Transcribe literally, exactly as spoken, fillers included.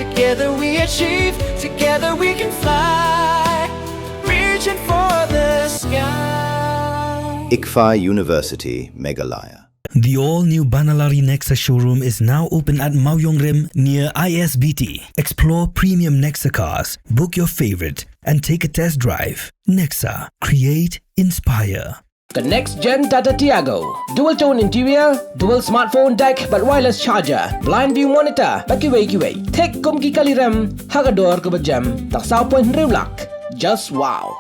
Together we achieve, together we can fly. Reaching for the sky. ICFAI University, Meghalaya. The all-new Banalari Nexa showroom is now open at Mawiongrim near I S B T. Explore premium Nexa cars, book your favorite, and take a test drive. Nexa, create, inspire. The next gen Tata Tiago. Dual tone interior, dual smartphone deck bad wireless charger, blind view monitor bad kiwei kiwei. Thik kum ki kali rem ha ka dor kaba jem tang saw point hynriew lak. Just wow.